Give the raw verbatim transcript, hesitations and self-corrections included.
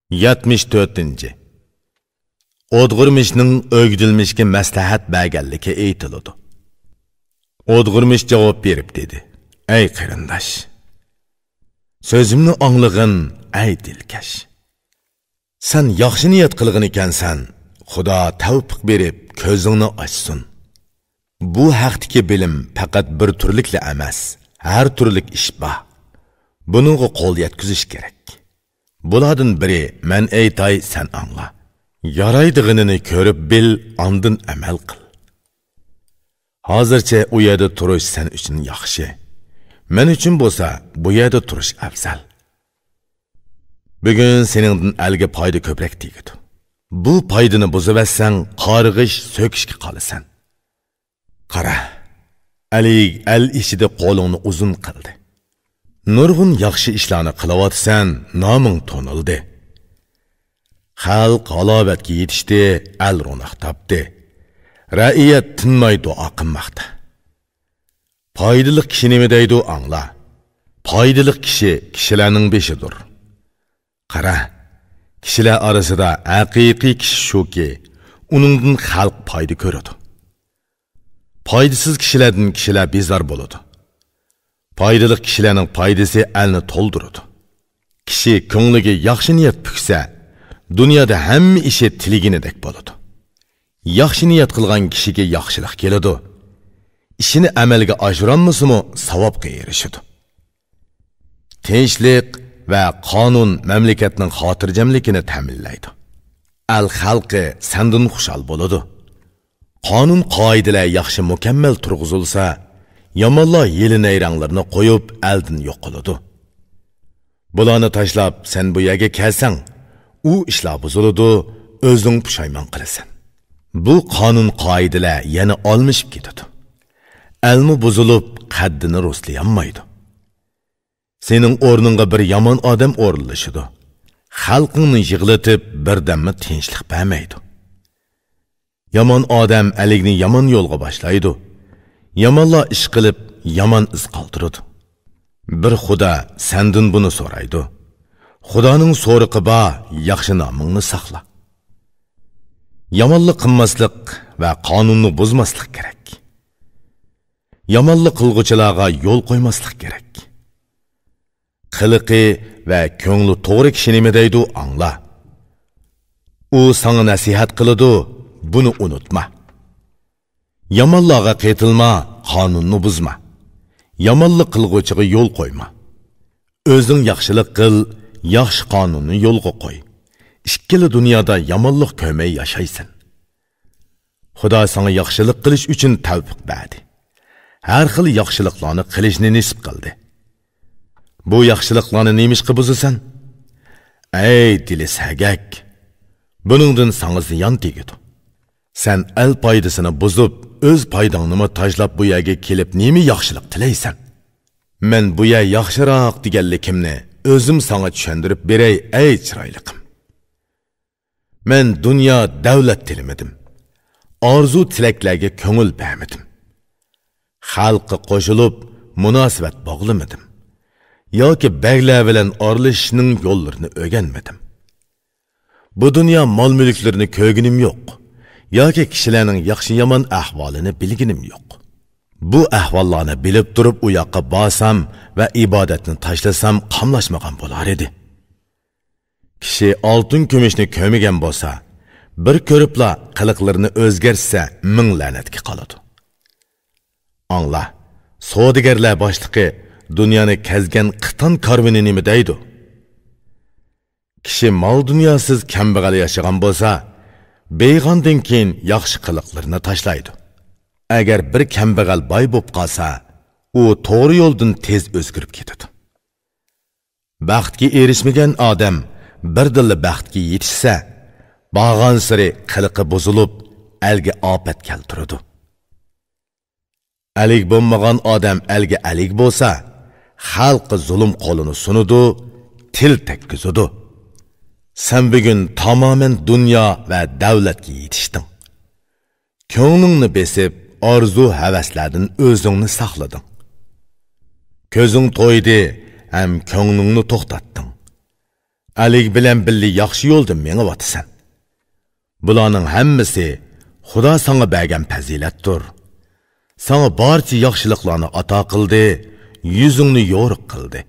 يەتمىش تۆتىنچى. ئودغۇرمىشنىڭ ئۆگدۈلمىشكە مەسلىھەت بەرگەنلىكى ئېيتىلىدۇ. ئودغۇرمىش جاۋاب بېرىپ دېدى: «ئەي قېرىنداش! سۆزۈمنى ئاڭلىغىن، ئەي دىلكەش! سەن ياخشى نىيەت قىلغىنىكەنسەن، خۇدا تەۋپىق بېرىپ، كۆزۈڭنى ئاچسۇن. بۇ ھەقتىكى بىلىم پەقەت بىر تۈرلۈكلا ئەمەس، ھەر تۈرلۈك ئىش بار. بۇنىڭغا قول يەتكۈزۈش كېرەك. بۇلاردىن بىرى مەن ئېيتاي، سەن ئاڭلا. يارايدىغىنىنى كۆرۈپ بىل، ئاندىن ئەمەل قىل. ھازىرچە ئۇ يەردە تۇرۇش سەن ئۈچۈن ياخشى. مەن ئۈچۈن بولسا بۇ يەردە تۇرۇش ئەۋزەل. بۈگۈن سېنىڭدىن ئەلگە پايدا كۆپرەك تېگىدۇ. بۇ پايدىنى بۇزۇۋەتسەڭ، قارغىش، سۆكۈشكە قالىسەن. قارا، ئەلى ئەل ئىچىدە قولۇڭنى ئۇزۇن قىلدى. نۇرغۇن ياخشى ئىشلارنى قىلىۋاتىسەن، نامىڭ تونۇلدى. خەلق ھالاۋەتكە يېتىشتى، ئەل روناق تاپتى. رەئىيەت تىنماي دۇئا قىلماقتا. پايدىلىق كىشى نېمە دەيدۇ، ئاڭلا. پايدىلىق كىشى كىشىلەرنىڭ بېشىدۇر. قارا، كىشىلەر ئارىسىدا ھەقىقىي كىشى شۇكى، ئۇنىڭدىن خەلق پايدا كۆرىدۇ. پايدىسىز كىشىلەردىن كىشىلەر بىزار بولىدۇ. پايدىلىق كىشىلەرنىڭ پايدىسى ئەلنى تولدۇرىدۇ. كىشى كۆڭلىگە ياخشى نىيەت پۈكسە، دۇنيادا ھەممە ئىشى تىلىگىنىدەك بولىدۇ. ياخشى نىيەت قىلغان كىشىگە ياخشىلىق كېلىدۇ. ئىشىنى ئەمەلگە ئاشۇرالمىسىمۇ، ساۋابقا ئېرىشىدۇ. تىنچلىق ۋە قانۇن مەملىكەتنىڭ خاتىرجەملىكىنى تەمىنلەيدۇ. ئەل خەلقى سەندىن خۇشال بولىدۇ. قانۇن-قائىدىلەر ياخشى مۇكەممەل تۇرغۇزۇلسا، يامانلار ھىيلە-نەيرەڭلىرىنى قويۇپ، ئەلدىن يوقىلىدۇ. بۇلارنى تاشلاپ، سەن بۇ يەرگە كەلسەڭ، ئۇ ئىشلار بۇزۇلىدۇ، ئۆزۈڭ پۇشايمان قىلىسەن. بۇ قانۇن-قائىدىلەر يەنە ئالمىشىپ كېتىدۇ. ئەلمۇ بۇزۇلۇپ، قەددىنى رۇسلىيالمايدۇ. سېنىڭ ئورنۇڭغا بىر يامان ئادەم ئورۇنلىشىدۇ. خەلقىڭنى يىغلىتىپ، بىردەممۇ تىنچلىق بەرمەيدۇ. يامان ئادەم ئەلىگنى يامان يولغا باشلايدۇ. يامانلار ئىش قىلىپ، يامان ئىز قالدۇرىدۇ. بىر خۇدا سەندىن بۇنى سورايدۇ. خۇدانىڭ سورىقى بار، ياخشى نامىڭنى ساقلا. يامانلىق قىلماسلىق ۋە قانۇننى بۇزماسلىق كېرەك. يامانلىق قىلغۇچىلارغا يول قويماسلىق كېرەك. قىلىقى ۋە كۆڭلى توغرا كىشى نېمە دەيدۇ، ئاڭلا. ئۇ ساڭا نەسىھەت قىلىدۇ، بۇنى ئۇنتۇما. يامانلارغا قېتىلما، قانۇننى بۇزما. يامانلىق قىلغۇچىغا يول قويما. ئۆزۈڭ ياخشىلىق قىل، ياخشى قانۇننى يولغا قوي. ئىككىلا دۇنيادا يامانلىق كۆرمەي ياشايسەن. خۇدا ساڭا ياخشىلىق قىلىش ئۈچۈن تەۋپىق بەردى. ھەر خىل ياخشىلىقلارنى قىلىشنى نېسىپ قىلدى. بۇ ياخشىلىقلارنى نېمىشقا بۇزىسەن؟ ئەي دىلى سەگەك! بۇنىڭدىن ساڭا زىيان تېگىدۇ. سەن ئەل پايدىسىنى بۇزۇپ، ئۆز پايداڭنىمۇ تاشلاپ، بۇ يەرگە كېلىپ نېمە ياخشىلىق تىلەيسەن؟ مەن بۇ يەر ياخشىراق دېگەنلىكىمنى ئۆزۈم ساڭا چۈشەندۈرۈپ بېرەي، ئەي چىرايلىقىم! مەن دۇنيا، دەۋلەت تىلىمىدىم. ئارزۇ-تىلەكلەرگە كۆڭۈل بەرمىدىم. خەلققە قوشۇلۇپ، مۇناسىۋەت باغلىمىدىم. ياكى بەگلەر بىلەن ئارىلىشىشنىڭ يوللىرىنى ئۆگەنمىدىم. بۇ دۇنيا مال-مۈلۈكلىرىنى كۆرگىنىم يوق. ياكى كىشىلەرنىڭ ياخشى-يامان ئەھۋالىنى بىلگىنىم يوق. بۇ ئەھۋاللارنى بىلىپ تۇرۇپ ئۇ ياققا بارسام ۋە ئىبادەتنى تاشلىسام قاملاشمىغان بولار ئىدى. كىشى ئالتۇن-كۈمۈشنى كۆرمىگەن بولسا، بىر كۆرۈپلا قىلىقلىرىنى ئۆزگەرتسە، مىڭ لەنەتكە قالىدۇ. ئاڭلا، سودىگەرلەر باشلىقى دۇنيانى كەزگەن قىتان كارۋىنى نېمە دەيدۇ؟ كىشى مال-دۇنياسىز كەمبەغەل ياشىغان بولسا، بېيىغاندىن كېيىن ياخشى قىلىقلىرىنى تاشلايدۇ. ئەگەر بىر كەمبەغەل باي بولۇپ قالسا، ئۇ توغرا يولدىن تېز ئۆزگىرىپ كېتىدۇ. بەختكە ئېرىشمىگەن ئادەم بىردىنلا بەختكە يېتىشسە، بارغانسېرى قىلىقى بۇزۇلۇپ، ئەلگە ئاپەت كەلتۈرىدۇ. ئەلىگ بولمىغان ئادەم ئەلگە ئەلىگ بولسا، خەلققە زۇلۇم قولىنى سۇنىدۇ، تىل تەگكۈزىدۇ. سەن بۈگۈن تامامەن دۇنيا ۋە دەۋلەتكە يېتىشتىڭ. كۆڭلۈڭنى بېسىپ، ئارزۇ-ھەۋەسلەردىن ئۆزۈڭنى ساقلىدىڭ. كۆزۈڭ تويدى ھەم كۆڭلۈڭنى توختاتتىڭ. ئەلىگ بىلەن بىللە ياخشى يولدا مېڭىۋاتىسەن. بۇلارنىڭ ھەممىسى خۇدا ساڭا بەرگەن پەزىلەتتۇر. ساڭا بارچە ياخشىلىقلارنى ئاتا قىلدى، يۈزۈڭنى يورۇق قىلدى.